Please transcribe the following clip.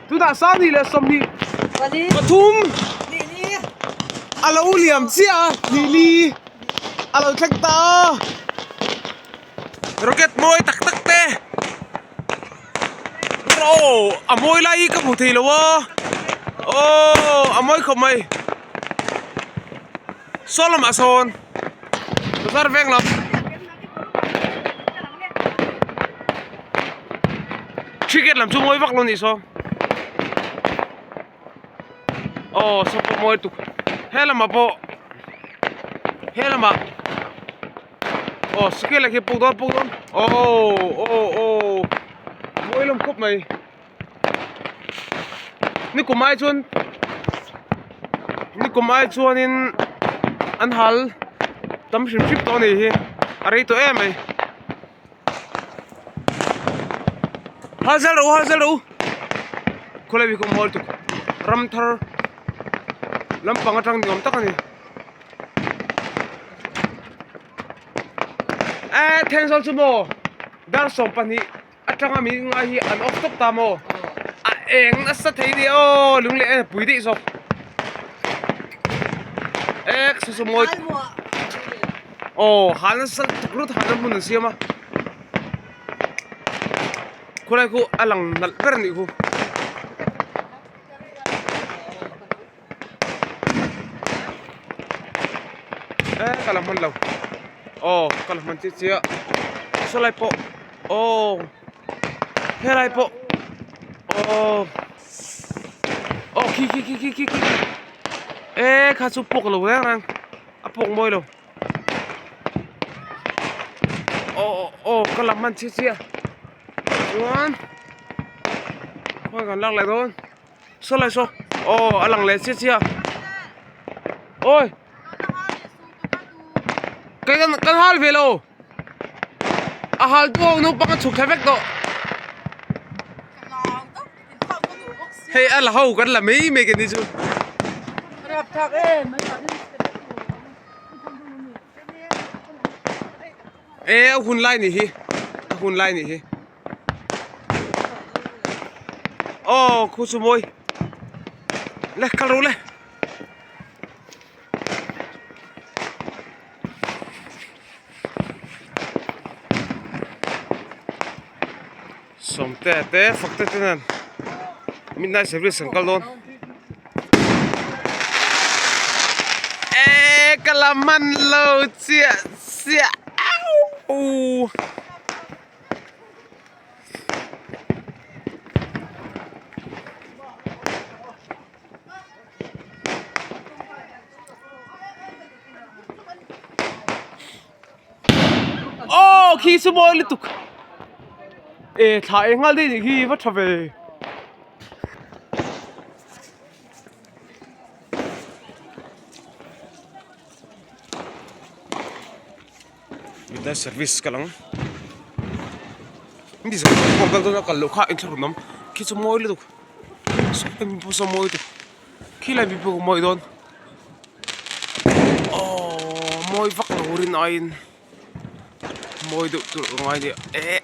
Tunah 20 23 a lo liam chiah a, nili a lo thleng ta a. Rocket mawi tak tak te aw a mawi lai hi ka hmu thei lo a aw a mawi khawp mai saw lamah sawn bazar veng lam ticket lam chu mawi vak lo a nih saw aw saw pawh mawi tuk he lamah pawh he lamah. Aw scale ah khian puk dawn puk dawn aw aw aw mawi lawm khawp mai nikum ai chuan nikum ai chuanin an hal tam hrim hrim tawh a nih hi a rei tawh em mai hal zel rawh u hal zel rawh u khawlai hi khaw mawi lutuk ram thar lampang atang ni awm tak a ni. Eh Thenzawl chu maw dar 12 atanga min ngai hi an off tawp ta maw a eng nasa thei nia aw lung leh pui daih zawk ek saw saw mawi aw hal nasa tuk lut halna hmun an siam a khulai khu a lang nalh ber a nih khu. Eh ka la hman lo aw ka la hman chiah chiah saw lai pawh aw helai pawh aw aw khi khi khi khi khi khi eh kha chu pawk lo reng reng a pawk mawi lo aw aw ka la hman chiah chiah chuan khawi kan lak leh dawn. Saw lai saw aw a lang leh chiah chiah awi kei kan kan hal ve lo a hal tu ho naupang a chhuk thla vek tawh hei a la ho kan la mai mai kan ni chu. E a hun lai nih hi a hun lai nih hi. Aw khu chu mawi le kal ru le sawmte te fakte te nen midnight service an kal dawn e ka la man lo chiah chiah au. Aw khi chu mawi lutuk e thla eng nghal daih nih khi va tha ve. Midnight service ka lang mi zawng zawng pawh kal dawn a kal loh kha inthlahrun awm khi chu mawi lutuk saw lai mi pawh saw mawi lutuk khi lai mi pawh mawi dawn aww mawi vak lo rin aiin mawi deuh tur ka ngai nia eh.